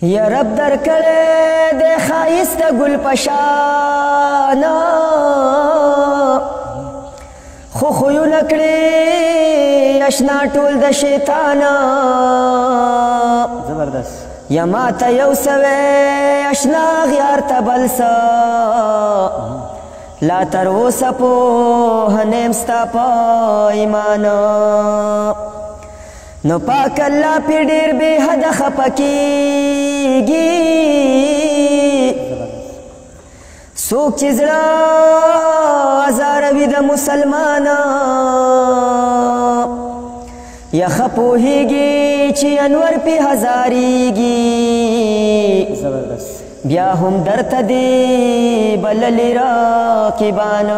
یا رب درکړې د ښایسته ګل پشان، خو خویونه کړې اشنا ټول د شیطان. زبردست. یا ماته یو سوی اشنا غیار ته بل څه، لا تر اوسه پوه نه یم ستا په ایمان. نو پاک الله پې ډېر بې حده خفه کېږي، څوک چې زړه ازاروي د مسلمان، یا ښه پوهېږي چې انور پې هزارېږي. زبردست. بیا هم درته دی بللي راکبان.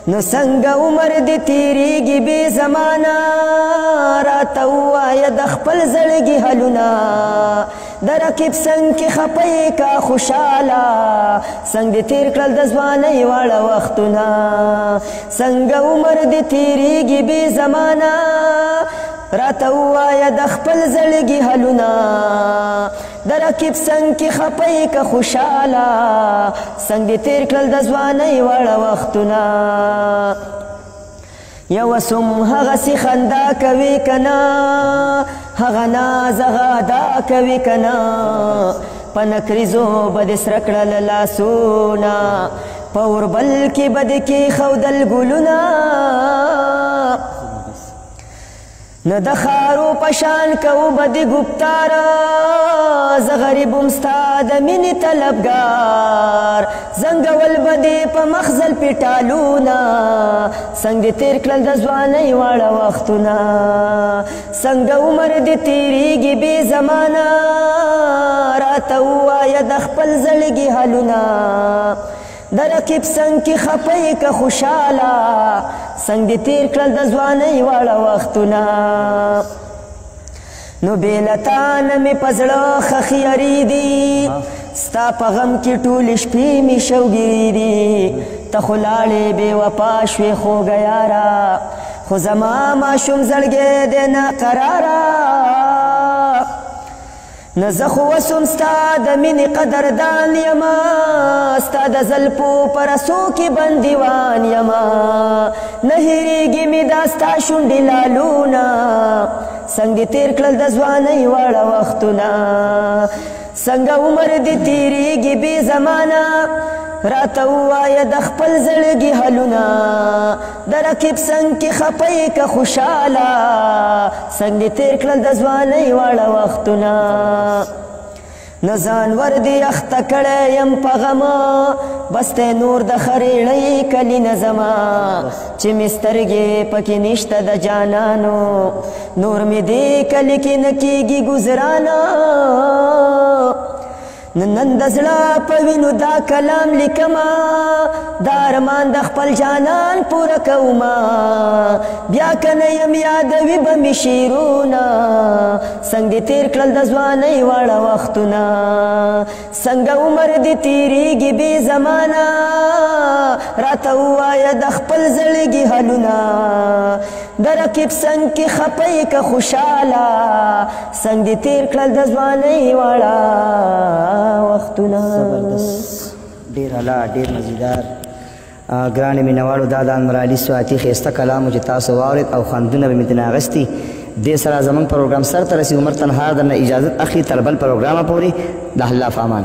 نو څنګه عمر دې تېرېږي بې زمانه، راته ووایه د خپل زړګي حلونه. د رقیب څنګ کې خپه یې که خوشحاله، څنګه دې تېر کړل د ځوانۍ واړه وختونه. څنګه عمر دې تېرېږي بې زمانه، راته ووایه د خپل زړګي حلونه. د رقیب څنګ کې خپه یې که خوشحاله، څنګه دې تېر کړل د ځوانۍ واړه وختونه. یو سم هغسې خندا کوي که نه، هغه ناز هغه ادا کوي که نه، په نکریزو به دې سره کړل لاسونه، په اوربل کې به دې کېښودل ګلونه. نه د خارو په شان کو به دې ګفتار، زه غریب وم ستا د مینې طلبګار، زنګول به دې په مخزل پیټالونه. څنګه دې تېر کړل د ځوانۍ واړه وختونه، څنګه عمر دې تېرېږي بې زمانه، راته ووایه د خپل زړګي حالونه. د رقیب څنګ کې خپه یې که خوشحاله، څنګه دې تېر کړل د ځوانۍ واړه وختونه. نو بې له تا نه مې په زړه ښخیاري دي، ستا په غم کې ټولې شپې مې شوګیري دي. ته خو لاړې بې وفا شوې خوږه یاره، خو زما ماشوم زړګی دی ناقراره. نه زه خو وسوم ستا د مینې قدردان یمه، ستا د زلفو په رسو کې بندیوان یمه. نه هېرېږي مې دا ستا شونډې لالونه، څنګه دې تېر کړل د ځوانۍ واړه وختونه. څنګه عمر دې تېرېږي بې زمانه، راته ووایه د خپل زړګي حالونه. د رقیب څنګ کې خپه یې که خوشحاله، څنګه دې تېر کړل د ځوانۍ واړه وختونه. نه ځان ور دې اخته کړی یم په غم، بس دی نور د خرېړۍ کلي نه زما، چې مې سترګې پکې نشته د جانانو، نور مې دې کلي کې نه کېږي ګذرانه. نن د زړه په وینو دا کلام لیکمه، دا ارمان د خپل جانان پوره کومه. بیا که نه یم یادوي به مې شعرونه، څنګه دې تېر کړل د ځوانۍ واړه وختونه. څنګه عمر دې تېرېږي بې زمانه، راته ووایه د خپل زړګي حالونه. د رقیب څنګ کې خپه یې که خوشحاله، څنګه دې تېر کړل د ځوانۍ واړه وختونه. زبردست، ډیر اعلی، ډیر مزیدار. ګرانې مینوالو، دا د انور علي سواتي ښایسته کلام و چې تاسو واورېد او خوندونه به مې ترې اخیستي. دې سره زموږ پروګرام سر ته رسي. عمر تنها درنه اجازت اخلي تر بل پروګرامه پورې. د الله په امان.